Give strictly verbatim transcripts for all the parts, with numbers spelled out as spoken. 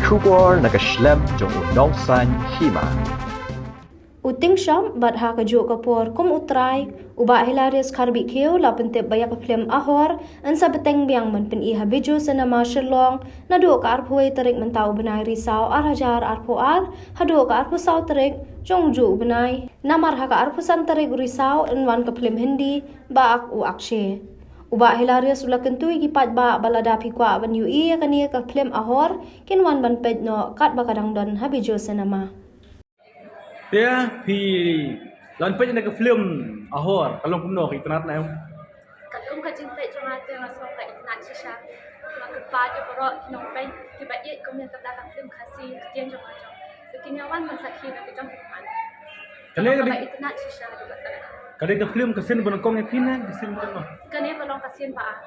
Khubor na ka shlem jong u nongsan hima. U Ting Shop bad ha kajuh ka por kum u trai, u Bah Hilarius Kharbih Khiew la pyntip ba ïa ka film Ahor yn sa bteng biang ban pyni ha Bijou Cinema Shillong naduh ka arphew tarik mynta u bnai Risaw ar hajar arphew ar haduh ka arphew saw tarik jong ujuh u bnai. Namar ha ka arphew san tarik Risaw yn wan ka film Hindi Ba Ak U Akshay. U Bah Hilarius u la kyntu ïa ki paidbah ba lada phi kwah ban ïohi ïa kane ka film Ahor, kin wan ban peit noh katba ka dang don ha Bijou Cinema. Te phi la peit ïa ka film Ahor, ka long kumno, ka itynnad ne em? Katkum ka jingpeit jong nga te nga sngew ka itynnad shisha. Nga kyrpad ïa baroh ki nongpeit kiba ïeit kum ïa kata ka film Khasi, ktien jong nga jong. Te kin ïa wan ban sakhi da ki jong ki khmat. Kane ka dei, kaba itynnad shisha haduh katta. Ka dei ka film ka sien ba nyngkong ïa phi ne ka sien ba ar? Kane ka long ka sien ba ar.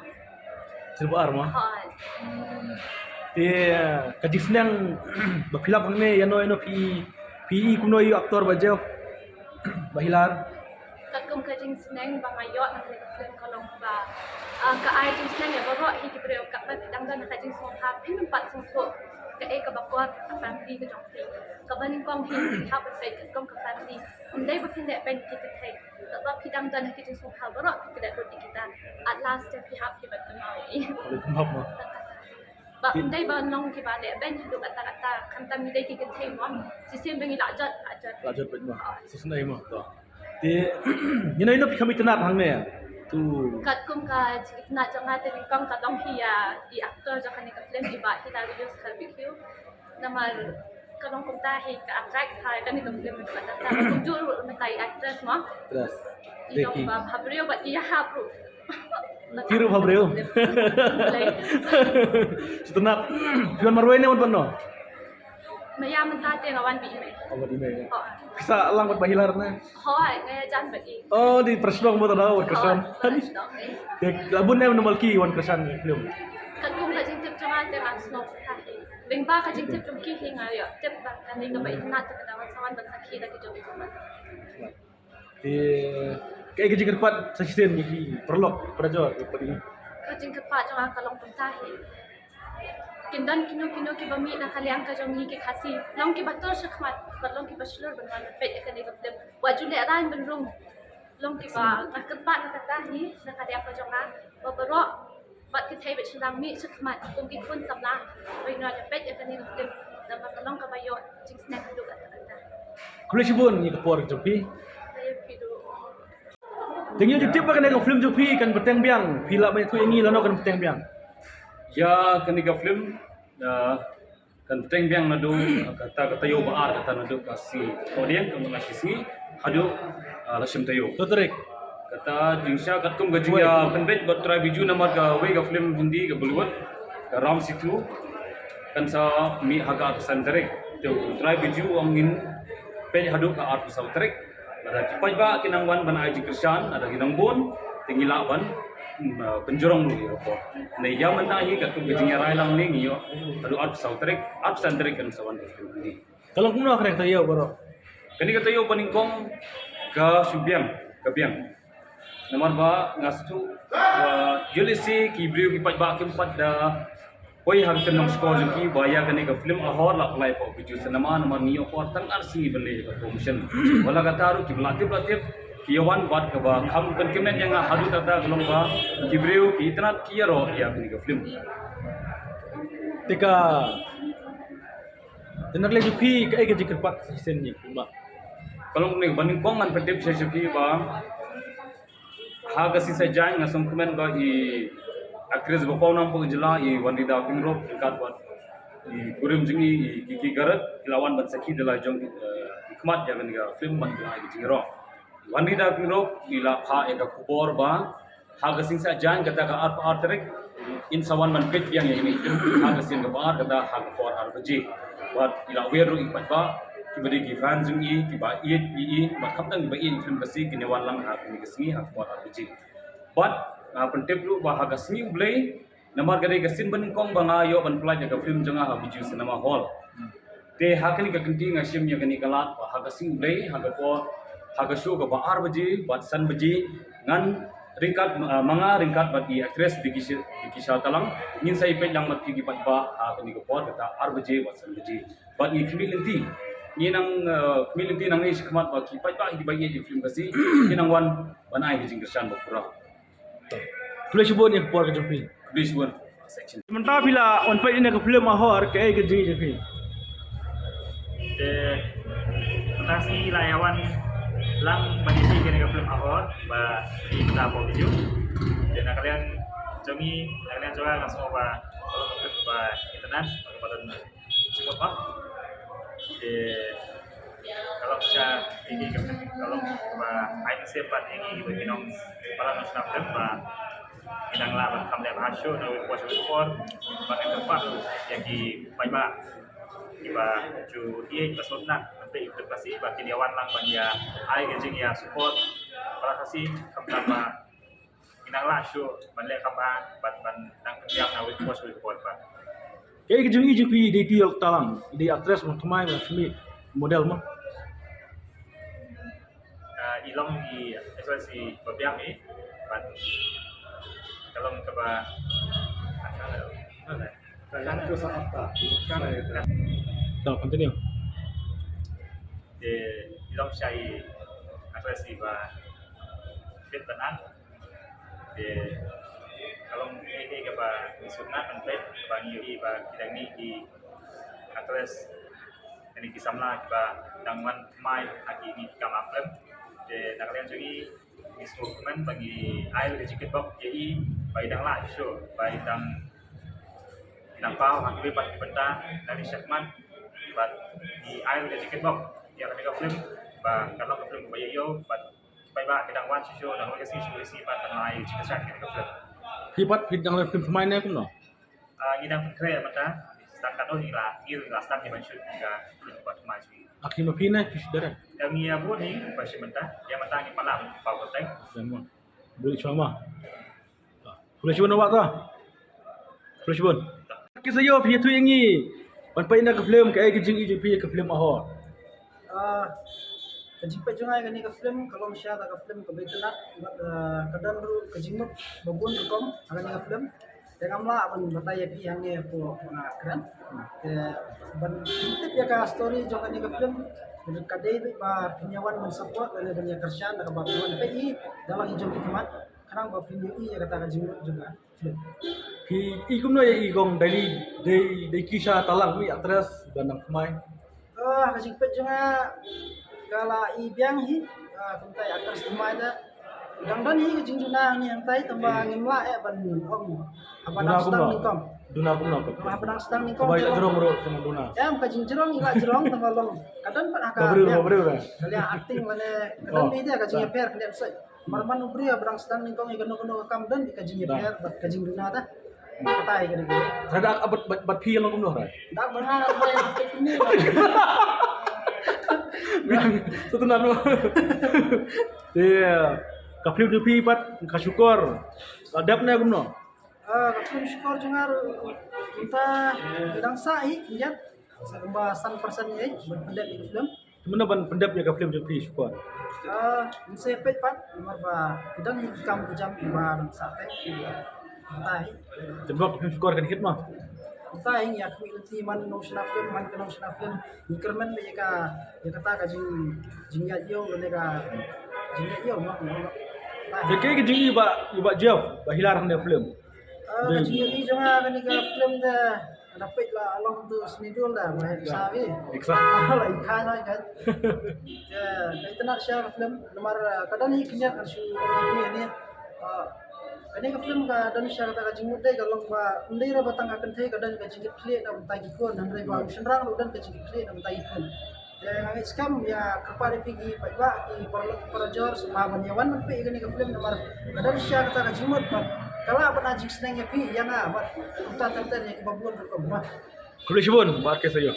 Sien ba ar mo? Hooid. Te ka jingsneng ba phi lap hangne ïano ïano phi, phi i kumno ïa u actor ba jia, Bah Hilar? Katkum ka jingsneng ba nga ïoh na kane ka film ka long ba, ah, ka ai jingsneng ïa baroh hi ki briew, katba phi dang don ha ka jingsngewbha phim pat sngewthuh kaei kaba kwah ka family ka jong phi. Kaba nyngkong hi phi hap ban peit katkum ka family. Ym dei ba phin leh beiñ ki kynthei. Katba phi dang don ha ki jingsngewbha baroh phi klet lut ïa kita. At last te phi hap phi ban kynmaw ïa i. Phi hap mo. Ba ym dei ban long kiba leh beiñ haduh katta katta, khamtam ngi dei ki kynthei mo. Shisien ba ngi lah jot, lah jot. Lah jot beit mo. Shisien mo to. Te ïano ïano phi kham itynnad hangne? Tu. Katkum ka itynnad jong nga te nyngkong ka long hi ïa i actor jong kane ka film, i Bah Hilarius Kharbih Khiew. Namar ka long kumta hi ka attract ha kane ka film, ka kumjuh ruh mynta i actress mo. Actress. I long ba bhabriew bad i ïahap ruh. Phi ruh bhabriew. Itynnad. Phi wan marwei ne wan pathnong? Maya mynta te nga wan bad i mei. Oh, bad i mei. Hooid. Phi sah lang bad Bah Hilar ne? Hooid, nga ïajan bad i. Oh, dei para shnong mo, tang da wan kyrshan. Hooid, para shnong, eh. Te la bun em na Malki wan kyrshan film? Katkum ka jingtip jong nga te nga sngew kumta hi. Lyngba ka jingtip jong ki hi nga ïoh tip ba kane kaba itynnad te ka dang sa wan ban sakhi da ki jong ki khmat. Te kaei ka jingkyrpad sa shisien ïa ki paralok parajor ïa phi? Ka jingkyrpad jong nga ka long kumta hi. Kin don kino kino kiba mih na ka liang ka jong ngi ki Khasi, long kiba tur shakhmat bad long kiba shlur ban wan ban peit ïa kane ka film. Wat ju lehraiñ ban rung. Long kiba, nga kyrpad na kata hi na ka liang ka jong nga ba baroh bad ki thei bad shynrang mih shakhmat kum ki khun samla ban wan peit ïa kane ka film. Namar ka long kaba ïoh jingsneng haduh katta katta. Khublei shibun ïa ka por jong phi. Khublei phi ruh. Te ngi ïoh ju tip ba kane ka film jong phi kan bteng biang, phi lah ban ïathuh ïa ngi lano kan bteng biang? Ïa kane ka film, ah, kan bteng biang naduh kata ka taïew ba ar, kata naduh ka sngi Thohdieng, ka mut la shi sngi haduh, ah, la shim taïew. Kata jingshisha katkum ka jingïapynbeit bad u Trai Bijou namar kawei ka film Hindi ka Bollywood, ka Ram Setu, kan sa mih ha ka arphew san tarik. Te u Trai Bijou u ong ngin peit haduh ka arphew saw tarik. Lada ki paidbah ki nang wan ban ai jingkyrshan, lada ki nang bun, te ngi lah ban, mm, ah, pynjrong ruh ïa ka por. Hynrei ïa mynta hi katkum ka jingïarai lang ne ngi ïoh haduh arphew saw tarik, arphew san tarik kan sa wan ka film Hindi. Ka long kumno kane ka taïew baroh? Kane ka taïew ba nyngkong ka shu biang, ka biang. Namar ba nga sngewthuh ba ïoh lehse ki briew ki paidbah kim pat da poi ha ka kyndong shkor jong ki ba ïa kane ka film Ahor la pynlait hapoh Bijou Cinema namar ngi ïoh por tang ar sngi ban leh ïa ka promotion. Wat la katta ruh kiba la tip la tip ki ïa wan bad kaba kham pynkmen ïa nga haduh katta ka long ba ki briew ki itynnad ki ïaroh ïa kane ka film. Te ka Te na ka liang jong phi kaei ka jingkyrpad sa shisien ïa ki paidbah? Ka long kumne, ba nyngkong ngan pyntip sha phi ba ha ka sngi Saitjaiñ nga sngewkmen ba i actress ba pawnam hapoh ka jylla, i Wanrida Pyngrope ryngkat bad i kurim jong i, i Kiki Garod, ki la wan ban sakhi da la jong, eh, ki khmat ïa kane ka film ban ai ka jingïaroh. Wanrida Pyngrope i la phah ïa ka khubor ba ha ka sngi Saitjaiñ kata ka arphew ar tarik in sa wan ban peit biang ïa kane ka film ha ka sien kaba ar, kata ha ka por ar baje. Bad i la wer ruh ïa ki paidbah kiba dei ki fan jong i, kiba ïeit ïa i, bad khamtam kiba ïeit ïa ka film Khasi kin ïa wan lang ha kane ka sngi ha ka por ar baje. Bad nga pyntip ruh ba ha ka sngi U Blei, namar ka dei ka sien ba nyngkong ba nga ïoh ban pynlait ïa ka film jong nga ha Bijou Cinema Hall. Te ha kane ka kynti nga shim ïa kane ka lad ba ha ka sngi U Blei, ha ka por, ha ka show kaba ar baje bad san baje ngan Ryngkat, ah, ma nga ryngkat bad i actress Dikisha, Dikisha Talang, ngin sa ïa peit lang bad phi ki paidbah ha kane ka por kata ar baje bad san baje. Bad ngi khmih lynti, ngi nang, ah, khmih lynti nangne shakhmat ba ki paidbah kiba ïeit ïa ka film Khasi kin nang wan ban ai ka jingkyrshan ba pura. Khublei shibun ïa ka por ka jong phi. Khublei shibun. Section. Mynta phi la wan peit ïa ka film Ahor, kaei ka jingïeit jong phi? Te mynta sngi la ïa wan lang ban ïa peit ïa ka film Ahor ba ïa mynta pop video. Te na ka liang jong ngi, na ka liang jong nga, nga sngew ba ka long ka film ba itynnad, ba ka don jingmut bha. Te ka long sha ïa ngi ka film, ka long ba ai mynsiem bad ïa ngi kiba ki nongpalat nongshna film ba ngi dang lah ban kham leh bha shuh na wei por sha wei por, ba ngi kyrpad ïa ki paidbah kiba ju ïeit ba sngewtynnat ban peit ïa ka film Khasi ba kin ïa wan lang ban ïa ai ka jingïa support para Khasi, khamtam ba ngi nang lah shuh ban leh kham bha, ban, ban nang pynbiang na wei por sha wei por pat. Kaei ka jingïeit jong phi ïa i Dei Talang, i dei actress, nongthymmai, nongshna film, model mo? Ah, i long i actress iba biang hi, bad ka long kaba, Tau, continue. Te i long sha i actress iba fit ban nang. Te ka long kaei kaei kaba ngi sngewtynnat ban peit ba ngi ïohi ba ki dang mih ki actress, kine ki samla kiba dang wan thymmai ha kine ki kam film. Te na ka liang jong ngi, ngi sngewkmen ba ngi ai ka jingkitbok ïa i ba i dang lah shuh, ba i dang, i dang paw ha kiwei pat ki bynta na ki shakhmat, bad ngi ai ka jingkitbok ïa kane ka film ba kan long ka film kaba ïoh ïoh bad paidbah ki dang wan shuh shuh, dang wan ka sngi shuh ka sngi pat ban ai jingkyrshan ïa kane ka film. Phi pat phi dang leh film thymmai ne kumno? Ah, ngi dang pynkhreh mynta, sdang katno ngi la, ngi la sdang ngi ban shoot ïa ka film ba thymmai shuh. Aki ma phi ne phi sdang? Ïa ngi ïa bun hi ba shi mynta, ïa mynta ngi pala ban paw kyrteng. Ïa mo. Bri chwa ma. Khublei shibun Wah ta. Khublei shibun. Ki sa ïoh phi ïathuh ïa ngi ban peit ïa ka film, kaei ka jingïeit jong phi ïa ka film Ahor? Ah, ka jingpeit jong nga ïa kane ka film ka long shisha ka film kaba itynnad, bad, ah, ka don ruh ka jingmut ba bun rukom ha kane ka film. Te ngam lah ban batai ïa phi hangne hapoh nga kren. Te ban tip ïa ka story jong kane ka film ka dei beit ba phin ïa wan ban support lane ban ïa kyrshan da kaba phin wan peit ïa i da la ki jong ki khmat. Khnang ba phin ïohi ïa kata ka jingmut jong ka film. Phi i kumno ïa i kong Dei, Dei, Deikisha Talang, i actress ba nang thymmai? Ah, ka jingpeit jong nga ka la i biang hi, ah, kumta i actress thymmai te. Dang don hi ka jingduna hangne hangtai tangba ngim lah eh ban ong. Haba dang sdang nyngkong. Duna kumno? Haba dang sdang nyngkong. Haba i la jrong ruh kumno duna? Em, ka jingjrong i la jrong tangba long. Ka don pat ha ka. Ba briew, ba briew ka. Ka liang acting lane ka don hi te ka jingïapher ka dei soi. Mar man u briew ba dang sdang nyngkong ïa kano kano ka kam don ka jingïapher bad ka jingduna ta. Kata ïa kane. Te da bad, bad, bad phi ïa long kumno hynrei? Da bad ha, ha, ha, ha, ha. Satu nano. Te ka film jong phi pat ka Shukor. Ka dep ne kumno? Ah, ka film Shukor jong nga ruh mynta dang sah hi, ïa. Sa kumba san persen ïa, ban pyndep ïa ka film. Kumno ban pyndep ïa ka film jong phi Shukor? Ah, ngin sa peit pat, namar ba ki don hi ki kam ki jam kiba dang sah peit. Mynta hi. Te bok ka film Shukor kan hit ma? Mynta hi, ïa khmih lynti man nongshna film, man ka nongshna film. Ngi kyrmen ïa ka, ïa kata ka jing, jingïaid ïew lane ka jingïaid ïew ma. Mynta hi. Te kaei ka jingïohi ba, ba Jeff ba hilar hangne film? Ah, ka jingïohi jong nga kane ka film te, nga da peit la long tu snidur da, ba hek sa wi. Hek sa. La i kha na ka. Te ka itynnad shisha ka film, namar, ah, ka don hi khyndiat nga shu ong ïa ni. Ah, kane ka film ka don shisha kata ka jingmut dei ka long ba ym dei re ba tang ka kynthei, ka don ka jingkitkhlieh na bynta ki khun, hynrei ba u shynrang ruh don ka jingkitkhlieh na bynta ki khun. Te nga ngeit skhem ïa kyrpad ïa phi ki paidbah, ki paralok ki parajor, sngewbha ban ïa wan ban peit ïa kane ka film namar ka don shisha kata ka jingmut bad ka lah ban ai jingsneng ïa phi, ïa nga bad kumta ter ter ïa kiba bun rukom. Khublei shibun Bah Arkes Ayo.